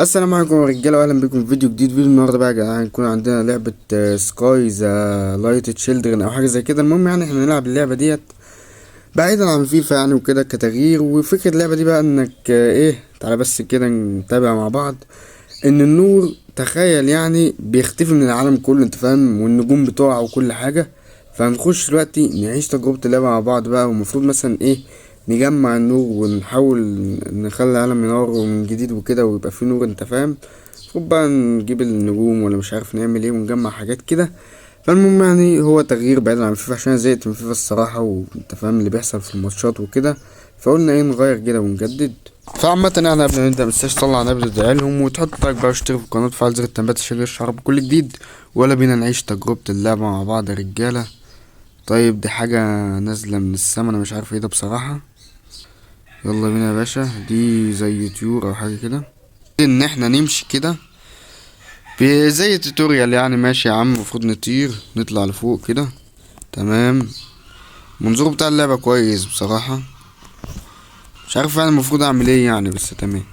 السلام عليكم يا رجاله، واهلا بكم في فيديو جديد. فيديو النهارده بقى يا جدعان هيكون عندنا لعبه Sky the Light Children او حاجة زي كده. المهم يعني احنا نلعب اللعبة ديت بعيدا عن فيفا يعني وكده كتغيير. وفكره اللعبة دي بقى انك ايه، تعالى بس كده نتابع مع بعض. ان النور تخيل يعني بيختفي من العالم كله، انت فاهم، والنجوم بتقع وكل حاجة. فهنخش دلوقتي نعيش تجربه اللعبة مع بعض بقى. والمفروض مثلا ايه، نجمع النور ونحاول نخلي العالم ينور من جديد وكده، ويبقى فيه نور، انت فاهم. المفروض بقى نجيب النجوم ولا مش عارف نعمل ايه، ونجمع حاجات كده. فالمهم يعني هو تغيير بعيد عن فيفا، عشان زهقت من فيفا الصراحة، وانت فاهم اللي بيحصل في الماتشات وكده. فقلنا ايه، نغير كده ونجدد. فعامة يعني قبل ما نبدأ متنساش تصلي على النبي وتدعي لهم، وتحط like بقى واشترك في القناة وتفعل زر التنبيهات عشان يشعر بكل جديد. ولا بينا نعيش تجربة اللعبة مع بعض يا رجالة. طيب دي حاجة نازلة من السما، انا مش عارف ايه ده بصراحة. يلا بينا يا باشا. دي زي طيور او حاجة كده، ان احنا نمشي كده زي tutorial يعني. ماشي يا عم، المفروض نطير نطلع لفوق كده. تمام، المنظور بتاع اللعبة كويس بصراحة. مش عارف يعني المفروض اعمل ايه يعني، بس تمام.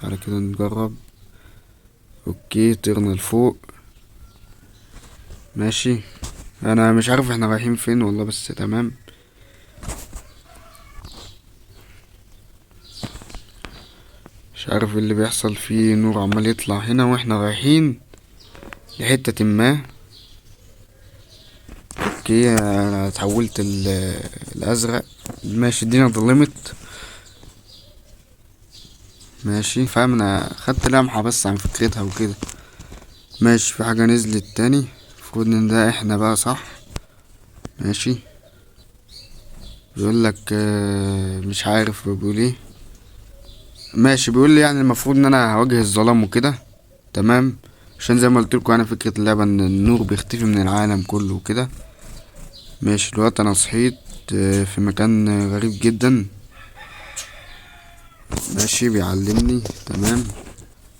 تعالى كده نجرب. okay طيرنا لفوق، ماشي. انا مش عارف احنا رايحين فين والله، بس تمام. مش عارف ايه اللي بيحصل، فيه نور عمال يطلع هنا واحنا رايحين لحتة ما. okay انا اتحولت الازرق، ماشي. الدنيا ظلمت، ماشي. فاهم، انا خدت لمحة بس عن فكرتها وكده. ماشي، في حاجة نزلت تاني، المفروض ان ده احنا بقى، صح؟ ماشي، بيقول لك، مش عارف بيقول ايه. ماشي، بيقول لي يعني المفروض ان انا هواجه الظلام وكده. تمام، عشان زي ما قلت لكم انا فكرة اللعبة ان النور بيختفي من العالم كله وكده. ماشي، دلوقتي انا صحيت، في مكان غريب جدا. ماشي، بيعلمني. تمام،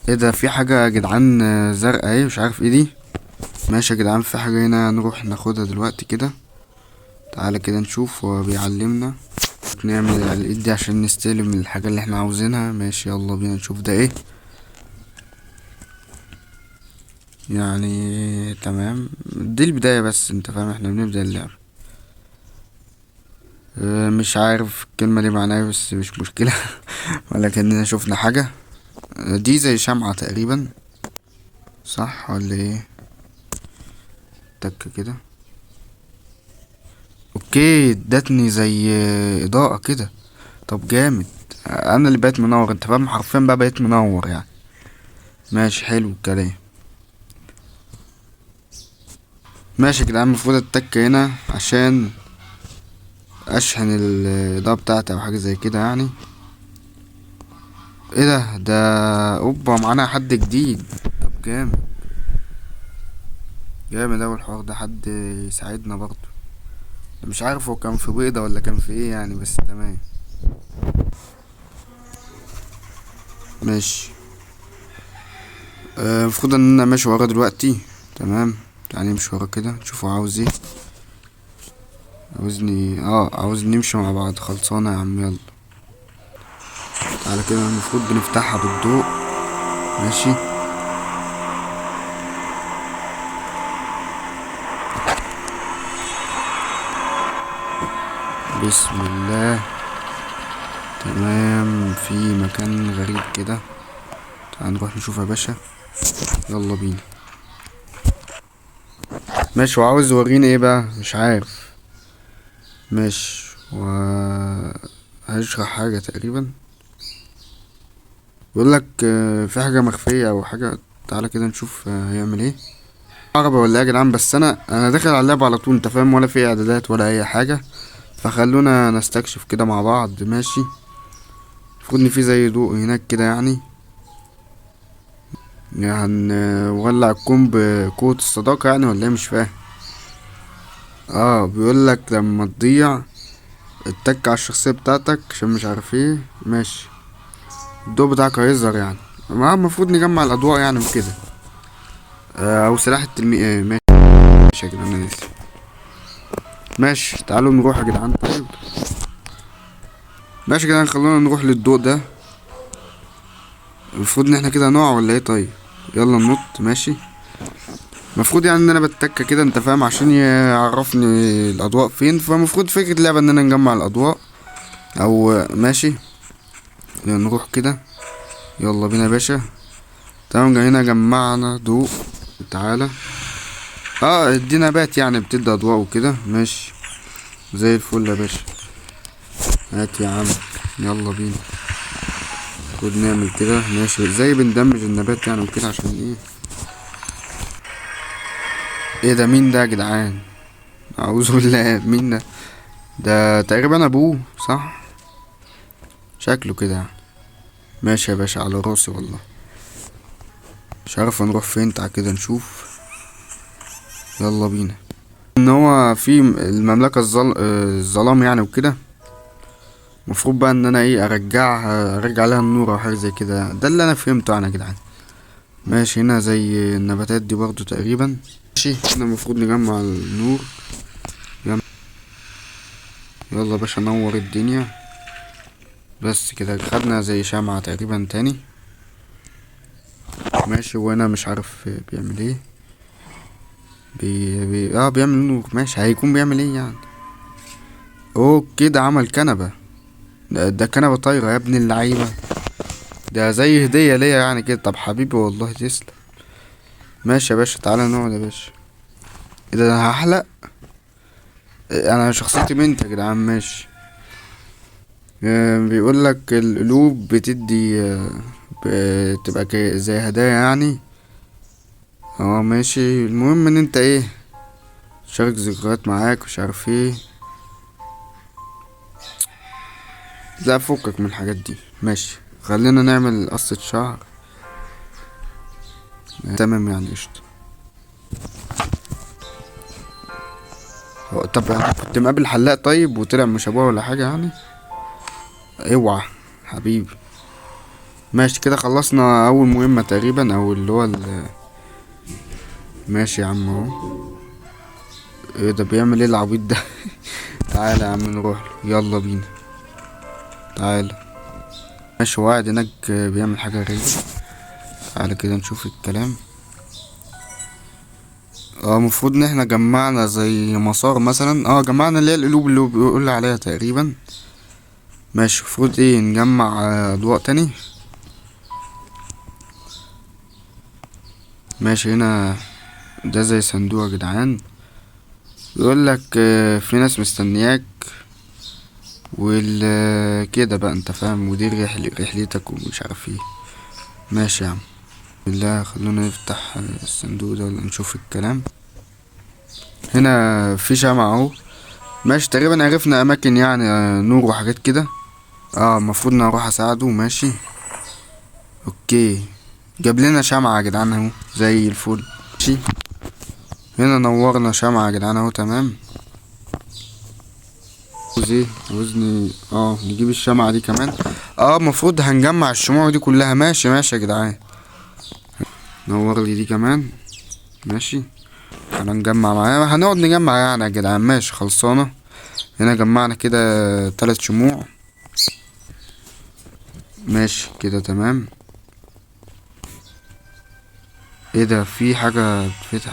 ايه ده؟ في حاجة يا جدعان، زرقاء اهي، مش عارف ايه دي. ماشي يا جدعان، في حاجة هنا نروح ناخدها دلوقتي كده. تعالى كده نشوف هو بيعلمنا نعمل الايد دي عشان نستلم الحاجة اللي احنا عاوزينها. ماشي، يلا بينا نشوف ده ايه يعني. تمام، دي البداية بس، انت فاهم، احنا بنبدأ اللعبة. مش عارف الكلمة دي معناها ايه، بس مش مشكلة. ولكننا شفنا حاجة. دي زي شمعة تقريبا، صح ولا ايه؟ تك كده. okay، ادتني زي اضاءة كده. طب جامد، انا اللي بقيت منور، انت فاهم، حرفيا بقى بقيت منور يعني. ماشي، حلو الكلام. ماشي يا جدعان، المفروض اتك هنا عشان اشحن الاضاءة بتاعتي او حاجة زي كده يعني. ايه ده؟ ده اوبا، معانا حد جديد. طب جامد، جامد اوي الحوار ده، حد يساعدنا برضو. مش عارف هو كان في بيضة ولا كان في ايه يعني، بس تمام. ماشي، المفروض ان انا ماشي ورا دلوقتي. تمام، تعالى نمشي ورا كده نشوف هو عاوز ايه. عاوز نمشي مع بعض. خلصانة يا عم، يلا تعالى كده. المفروض بنفتحها بالضوء. ماشي، بسم الله. تمام، في مكان غريب كده، تعال نروح نشوف يا باشا. يلا بينا. ماشي، وعاوز يوريني ايه بقى مش عارف. ماشي، و هشرح حاجة تقريبا. بيقول لك، في حاجة مخفية او حاجة. تعالى كده نشوف، هيعمل ايه. عربي ولا ايه يا جدعان؟ بس انا داخل على اللعبة على طول، انت فاهم، ولا في اعدادات ولا اي حاجة. فخلونا نستكشف كده مع بعض. ماشي، المفروض ان في زي ضوء هناك كده يعني. هنولع الكون بقوة الصداقة يعني ولا ايه؟ مش فاهم. بيقول لك لما تضيع اتك على الشخصية بتاعتك عشان مش عارف ايه. ماشي، الضوء بتاعك هيظهر يعني. ما المفروض نجمع الأضواء يعني وكده. أو سلاح التلميع. ماشي يا جدعان، أنا آسف. ماشي، تعالوا نروح يا جدعان. طيب ماشي يا جدعان، خلونا نروح للضوء ده. المفروض ان احنا كده نقع ولا ايه؟ طيب يلا ننط. ماشي، المفروض يعني ان انا بتكه كده انت فاهم، عشان يعرفني الاضواء فين. فالمفروض فكرة اللعبة ان انا نجمع الاضواء او ماشي نروح كده. يلا بينا يا باشا. تمام، هنا جمعنا ضوء. تعالى، دي نبات يعني بتدي اضواء وكده. ماشي زي الفل يا باشا. هات يا عم، يلا بينا. خد نعمل كده. ماشي، زي بندمج النبات يعني وكده عشان ايه. ايه ده؟ مين ده يا جدعان؟ اعوذ بالله، مين ده؟ ده تقريبا ابوه صح؟ شكله كده يعني. ماشي يا باشا، على راسي والله. مش عارف هنروح فين، تعال كده نشوف. يلا بينا. ان هو في المملكة الظلام يعني وكده. المفروض بقى ان انا ايه، ارجع لها النور او حاجة زي كده. ده اللي انا فهمته انا يا جدعان. ماشي، هنا زي النباتات دي برضو تقريبا. ماشي، هنا المفروض نجمع النور. يلا يا باشا نور الدنيا. بس كده خدنا زي شمعة تقريبا تاني. ماشي، وانا مش عارف بيعمل ايه. بيعمل نور. ماشي، هيكون بيعمل ايه يعني؟ اوكي، ده عمل كنبة. ده كنبة طايرة يا ابن اللعيبة. ده زي هدية ليا يعني كده. طب حبيبي والله تسلم. ماشي يا باشا، تعالى نقعد يا باشا. ايه ده، انا هحلق؟ انا شخصيتي بنت يا جدعان. ماشي. بيقول لك القلوب بتدي، بتبقى زي هدايا يعني. ماشي. المهم ان انت ايه، شارك ذكريات معاك مش عارف ايه. لا فكك من الحاجات دي. ماشي، خلينا نعمل قصة شعر. تمام يعني، قشطة. طب انا كنت مقابل حلاق طيب وطلع مش ابوه ولا حاجة يعني؟ اوعى حبيبي. ماشي كده، خلصنا اول مهمة تقريبا، او اللي هو ماشي يا عم اهو. ايه ده، بيعمل ايه العبيط ده؟ تعالى يا عم نروح له، يلا بينا. تعالى. ماشي، هو قاعد هناك بيعمل حاجة غريبة. تعالى كده نشوف الكلام. المفروض ان احنا جمعنا زي مسار مثلا. جمعنا اللي هي القلوب اللي هو بيقول عليها تقريبا. ماشي، المفروض ايه، نجمع اضواء تاني. ماشي، هنا ده زي صندوق يا جدعان. بيقول لك، في ناس مستنياك وال كده بقى انت فاهم، ودي رحلتك ومش عارف ايه. ماشي يا عم، بالله خلونا نفتح الصندوق ده ولا نشوف الكلام. هنا في شمعة اهو. ماشي، تقريبا عرفنا اماكن يعني، نور وحاجات كده. المفروض ان اروح اساعده. ماشي، اوكي، جاب لنا شمعة يا جدعان اهو زي الفل. ماشي، هنا نورنا شمعة يا جدعان اهو. تمام، عاوز ايه؟ عاوزني نجيب الشمعة دي كمان. المفروض هنجمع الشموع دي كلها. ماشي ماشي يا جدعان، نور لي دي كمان. ماشي، هنجمع معايا، هنقعد نجمع يعني يا جدعان. ماشي، خلصانة. هنا جمعنا كده 3 شموع. ماشي كده تمام. ايه ده، في حاجة بتفتح؟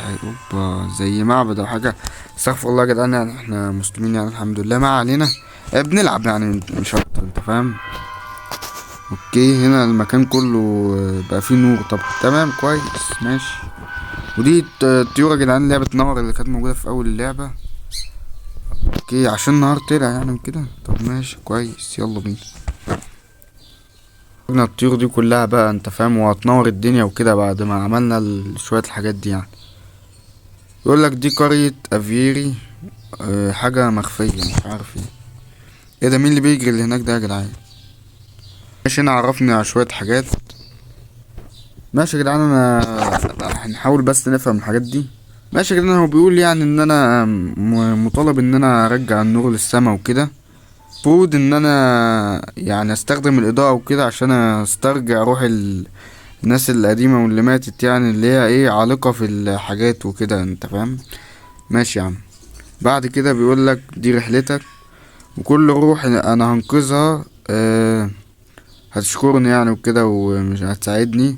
اوبا، زي معبد او حاجة. استغفر الله يا جدعان، يعني احنا مسلمين يعني الحمد لله. ما علينا، بنلعب يعني مش اكتر انت فاهم. اوكي، هنا المكان كله بقى فيه نور. طب تمام كويس، ماشي. ودي الطيور يا جدعان اللي هي بتنور، اللي كانت موجودة في اول اللعبة. اوكي، عشان النهار طلع يعني وكده. طب ماشي كويس، يلا بينا. جبنا الطيور دي كلها بقى انت فاهم، وهتنور الدنيا وكده بعد ما عملنا شوية الحاجات دي يعني. يقول لك دي قرية افيري، حاجة مخفية مش عارف ايه. ايه ده، مين اللي بيجري اللي هناك ده يا جدعان؟ ماشي، هنا عرفني على شوية حاجات. ماشي يا جدعان، انا هنحاول بس نفهم الحاجات دي. ماشي يا جدعان، هو بيقول يعني ان انا مطالب ان انا ارجع النور للسما وكده. المفروض ان انا يعني استخدم الاضاءة وكده عشان استرجع روح الناس القديمة واللي ماتت يعني، اللي هي ايه، عالقة في الحاجات وكده انت فاهم. ماشي يا عم. بعد كده بيقول لك دي رحلتك، وكل روح انا هنقذها، هتشكرني يعني وكده، ومش هتساعدني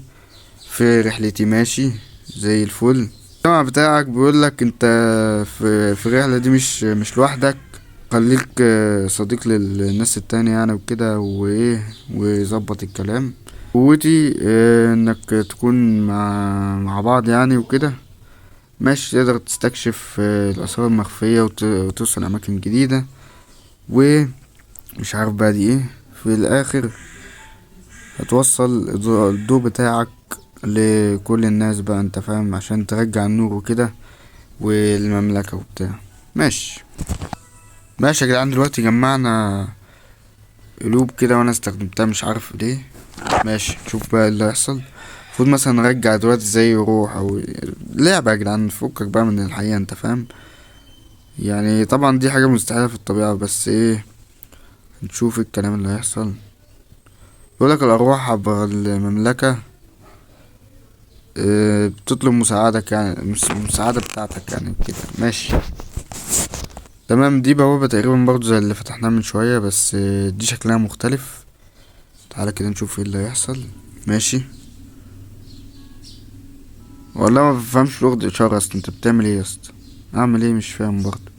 في رحلتي. ماشي زي الفل. المجتمع بتاعك بيقولك انت في الرحلة دي مش لوحدك، خليك صديق للناس التانية يعني وكده، وايه ويظبط الكلام. قوتي انك تكون مع بعض يعني وكده. ماشي، تقدر تستكشف الآثار المخفية وتوصل أماكن جديدة، ومش عارف بقى دي ايه. في الآخر هتوصل الضوء بتاعك لكل الناس بقى، انت فاهم، عشان ترجع النور وكده والمملكة وبتاع. ماشي ماشي يا جدعان، دلوقتي جمعنا قلوب كده وانا استخدمتها مش عارف ليه. ماشي نشوف بقى اللي هيحصل. المفروض مثلا نرجع دلوقتي زي روح او لعبة يا جدعان، فكك بقى من الحقيقة، انت فاهم يعني. طبعا دي حاجة مستحيلة في الطبيعة، بس ايه نشوف الكلام اللي هيحصل. بيقولك الأرواح عبر المملكة، بتطلب مساعدك يعني، المساعدة بتاعتك يعني كده. ماشي تمام. دي بوابة تقريبا برضو زي اللي فتحناها من شوية، بس دي شكلها مختلف. تعالى كده نشوف ايه اللي هيحصل. ماشي، والله ما بفهمش لغة إشارة أصلا. انت بتعمل ايه يا اسطى؟ اعمل ايه مش فاهم برضو.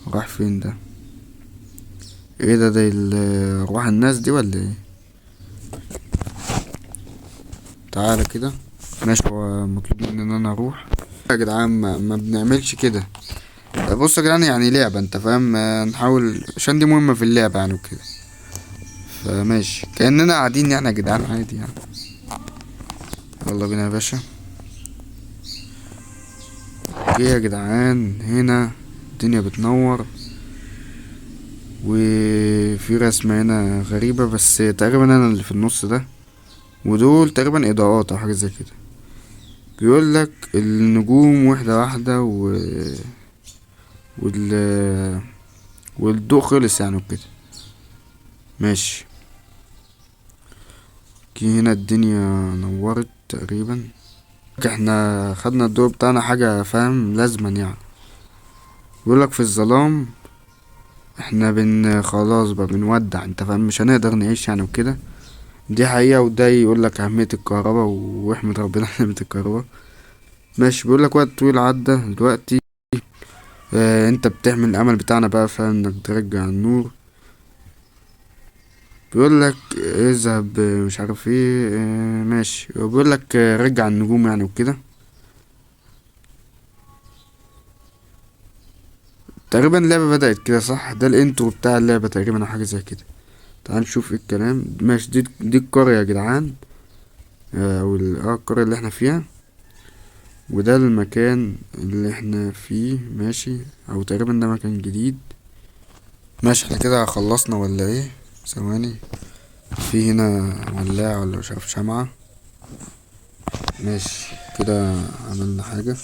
راح فين ده؟ ايه ده؟ ده ارواح الناس دي ولا ايه؟ تعالى كده. ماشي، هو مطلوب مني ان انا اروح يا جدعان. ما بنعملش كده. بصوا يا جدعان، يعني لعبة انت فاهم، نحاول عشان دي مهمة في اللعبة يعني وكده. فماشي كأننا قاعدين يعني يا جدعان عادي يعني. يلا بينا يا باشا. ايه يا جدعان، هنا الدنيا بتنور، وفي رسمة هنا غريبة، بس تقريبا انا اللي في النص ده، ودول تقريبا اضاءات او حاجة زي كده. بيقول لك النجوم واحدة واحدة والضوء خلص يعني وكده. ماشي، كي هنا الدنيا نورت تقريبا. احنا خدنا الضوء بتاعنا حاجة فاهم لازما يعني. بيقول لك في الظلام احنا خلاص بقى بنودع، انت فاهم، مش هنقدر نعيش يعني وكده. دي حقيقة. وده يقول لك أهمية الكهرباء، واحمد ربنا أهمية الكهرباء. ماشي، بيقول لك وقت طويل عدى دلوقتي، انت بتحمل الأمل بتاعنا بقى، فاهم، انك ترجع النور. بيقول لك اذهب مش عارف ايه، ماشي. وبيقول لك، رجع النجوم يعني وكده. تقريبا اللعبة بدأت كده صح؟ ده الانترو بتاع اللعبة تقريبا او حاجة زي كده. تعال نشوف ايه الكلام. ماشي، دي القرية يا جدعان، او القرية اللي احنا فيها، وده المكان اللي احنا فيه. ماشي، او تقريبا ده مكان جديد. ماشي، احنا كده خلصنا ولا ايه؟ ثواني، في هنا ولاعة ولا مش عارف شمعة. ماشي كده عملنا حاجة،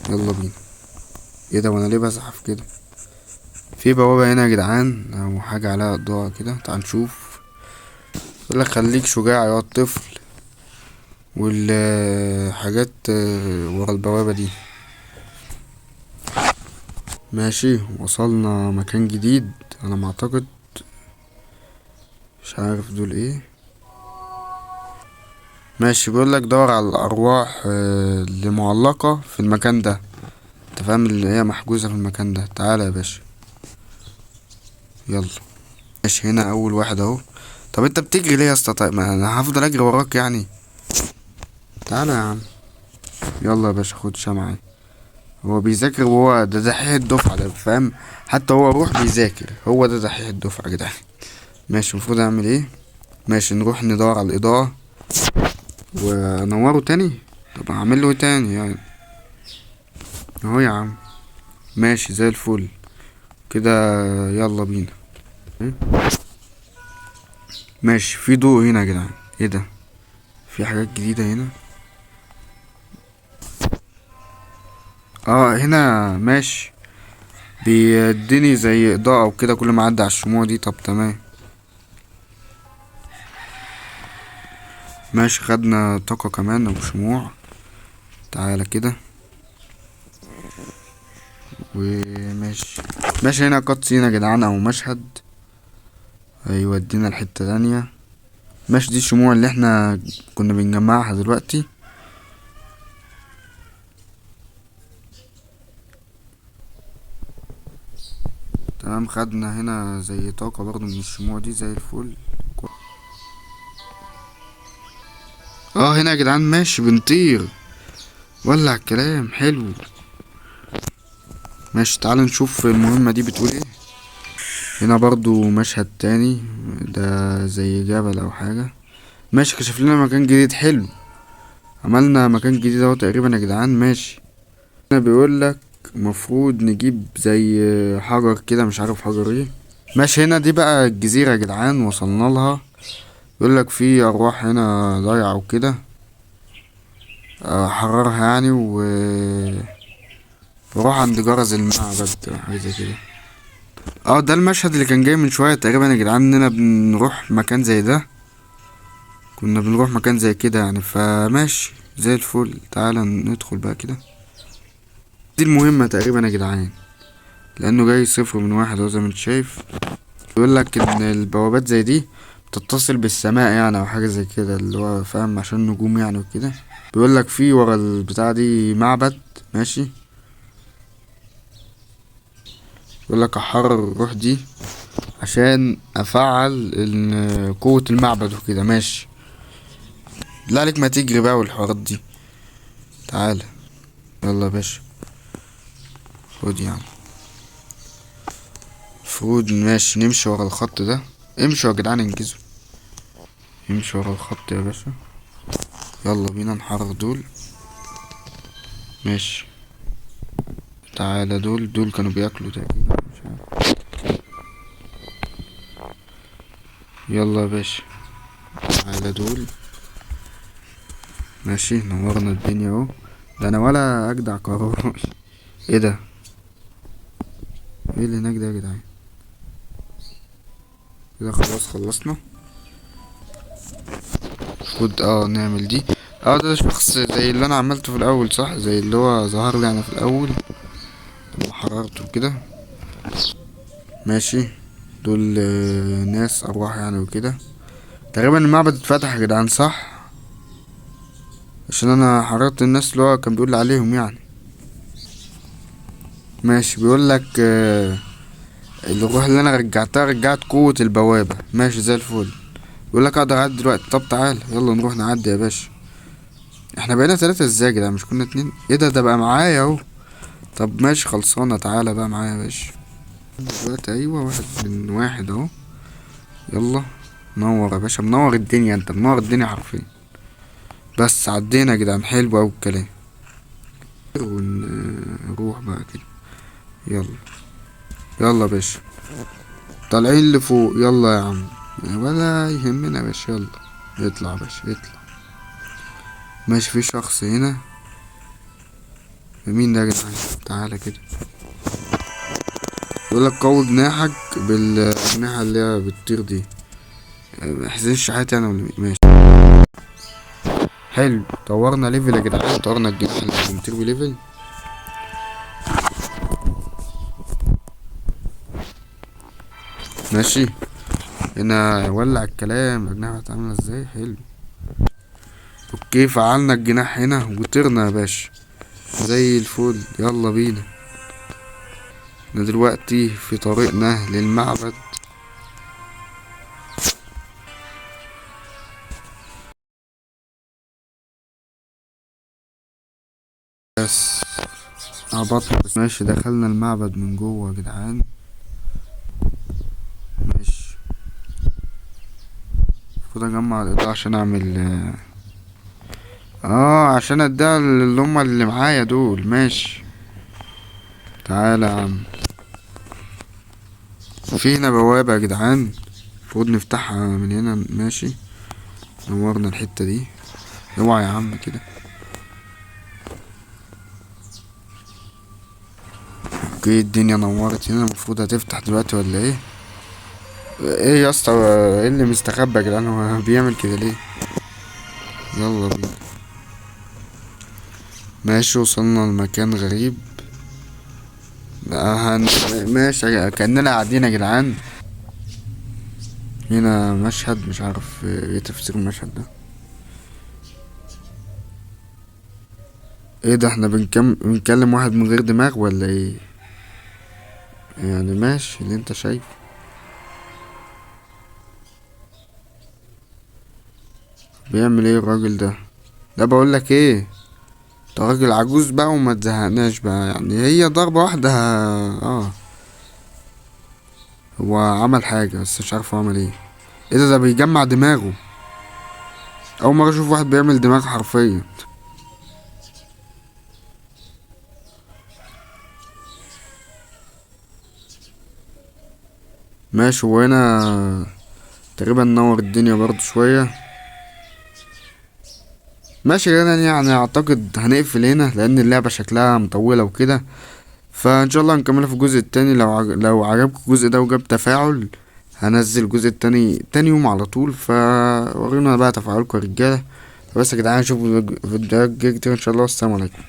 يلا بينا. ايه ده، وانا ليه بزحف كده؟ في بوابة هنا يا جدعان او حاجة عليها اضاءة كده، تعال نشوف. يقول لك خليك شجاع يا طفل، والحاجات ورا البوابة دي. ماشي، وصلنا مكان جديد على ما اعتقد، مش عارف دول ايه. ماشي، بيقول لك دور على الارواح، اللي معلقة في المكان ده، انت فاهم، اللي هي محجوزة في المكان ده. تعالى يا باشا، يلا. ماشي، هنا اول واحد اهو. طب انت بتجري ليه يا اسطى؟ طيب ما انا هفضل اجري وراك يعني. تعالى يا عم، يلا يا باشا، خد شمعة. هو بيذاكر وهو ده دحيح الدفعة ده، فاهم، حتى هو روح بيذاكر، هو ده دحيح الدفعة يا جدعان. ماشي، المفروض اعمل ايه؟ ماشي، نروح ندور على الإضاءة وانوره تاني. طب اعمل له ايه تاني يعني؟ اهو يا عم. ماشي زي الفل كده، يلا بينا. ماشي، في ضوء هنا يا جدعان. ايه ده؟ في حاجات جديدة هنا. هنا ماشي، بيديني زي إضاءة وكده كل ما أعدي على الشموع دي. طب تمام، ماشي، خدنا طاقة كمان أو شموع. تعالى كده، وماشي. ماشي، هنا كات سين يا جدعان أو مشهد. هيودينا لحتة تانية. ماشي، دي الشموع اللي احنا كنا بنجمعها دلوقتي. تمام، خدنا هنا زي طاقة برضو من الشموع دي زي الفل. هنا يا جدعان ماشي بنطير، ولع الكلام حلو. ماشي، تعالوا نشوف المهمة دي بتقول ايه. هنا برضو مشهد تاني، ده زي جبل او حاجة. ماشي، كشف لنا مكان جديد حلو، عملنا مكان جديد اهو تقريبا يا جدعان. ماشي، هنا بيقول لك مفروض نجيب زي حجر كده، مش عارف حجر ايه. ماشي، هنا دي بقى الجزيرة يا جدعان، وصلنا لها. بيقول لك في ارواح هنا ضايعة وكده، حررها يعني، و روح عند جرس المعبد حاجة زي كده. ده المشهد اللي كان جاي من شوية تقريبا يا جدعان، اننا بنروح مكان زي ده، كنا بنروح مكان زي كده يعني. فماشي زي الفل، تعالى ندخل بقى كده. دي المهمة تقريبا يا جدعان، لانه جاي 0 من 1 اهو زي ما انت شايف. بيقول لك ان البوابات زي دي بتتصل بالسماء يعني، او حاجة زي كده، اللي هو فاهم عشان النجوم يعني وكده. بيقول لك في ورا البتاع دي معبد. ماشي، بيقول لك احرر الروح دي عشان افعل قوة المعبد وكده. ماشي، لا عليك ما تجري بقى والحوارات دي. تعالى يلا يا باشا، خد يا عم. المفروض ماشي نمشي ورا الخط ده. امشوا يا جدعان، انجزوا، امشوا ورا الخط يا باشا. يلا بينا نحرر دول. ماشي، تعالى دول كانوا بياكلوا تقريبا، مش عارف. يلا يا باشا، تعالى دول. ماشي، نورنا الدنيا اهو. ده انا ولا اجدع قرار. ايه ده؟ ايه اللي هناك ده يا جدعان؟ كده خلاص خلصنا. المفروض نعمل دي. ده شخص زي اللي انا عملته في الاول صح؟ زي اللي هو ظهر لي انا في الاول لما حررته كده. ماشي، دول ناس ارواح يعني وكده. تقريبا المعبد اتفتح يا جدعان صح؟ عشان انا حررت الناس اللي هو كان بيقول عليهم يعني. ماشي، بيقول لك الروح اللي انا رجعتها رجعت قوة البوابة. ماشي زي الفل. بيقول لك اقدر اعدي دلوقتي. طب تعال يلا نروح نعدي يا باشا. احنا بقينا 3 ازاي يا جدعان؟ مش كنا 2؟ ايه ده؟ ده بقى معايا اهو. طب ماشي خلصانة، تعالى بقى معايا يا باشا دلوقتي. ايوه 1 من 1 اهو. يلا نور يا باشا، منور الدنيا، انت منور الدنيا حرفيا. بس عدينا يا جدعان، حلو اوي الكلام. ونروح بقى كده. يلا يلا يا باشا، طالعين لفوق. يلا يا عم، ولا يهمنا يا باشا. يلا اطلع يا باشا، اطلع. ماشي، في شخص هنا. مين ده يا جدعان؟ تعالى كده. يقول لك قوي جناحك بالأجنحة اللي هي بتطير دي. حسين الشحات يعني ولا مين؟ ماشي حلو، طورنا level يا جدعان، طورنا الجناح اللي بنطير بيه level. ماشي، هنا ولع الكلام. الأجنحة بقت عاملة ازاي؟ حلو. okay، فعلنا الجناح هنا وطرنا يا باشا زي الفل. يلا بينا، احنا دلوقتي في طريقنا للمعبد. بس هبطنا. ماشي، دخلنا المعبد من جوه يا جدعان. ماشي، المفروض اجمع الاضاءة عشان اعمل، عشان اديها اللي هم اللي معايا دول. ماشي، تعالى يا عم. في هنا بوابة يا جدعان، المفروض نفتحها من هنا. ماشي، نورنا الحتة دي. اوعى يا عم كده. okay، الدنيا نورت هنا. المفروض هتفتح دلوقتي ولا ايه؟ ايه يا اسطى، ايه اللي مستخبي يا جدعان؟ هو بيعمل كده ليه؟ يلا بينا. ماشي، وصلنا لمكان غريب. ماشي، كأننا قاعدين يا جدعان. هنا مشهد مش عارف ايه تفسير المشهد ده. ايه ده، احنا بنكلم واحد من غير دماغ ولا ايه يعني؟ ماشي اللي انت شايفه. بيعمل ايه الراجل ده؟ ده بقول لك ايه، ده راجل عجوز بقى وما تزهقناش بقى يعني، هي ضربة واحدة. هو عمل حاجة بس مش عارف هو عمل ايه. ايه ده، ده بيجمع دماغه. اول مرة اشوف واحد بيعمل دماغ حرفيا. ماشي، وهنا تقريبا نور الدنيا برضو شوية. ماشي، انا اعتقد هنقفل هنا لان اللعبة شكلها مطولة وكده، فان شاء الله هنكملها في الجزء التاني. لو عجبكم الجزء ده وجاب تفاعل هنزل الجزء التاني تاني يوم على طول، فورينا بقى تفاعلكم يا رجالة. بس يا جدعان، اشوفكم في فيديوهات جاية كتير ان شاء الله. والسلام عليكم.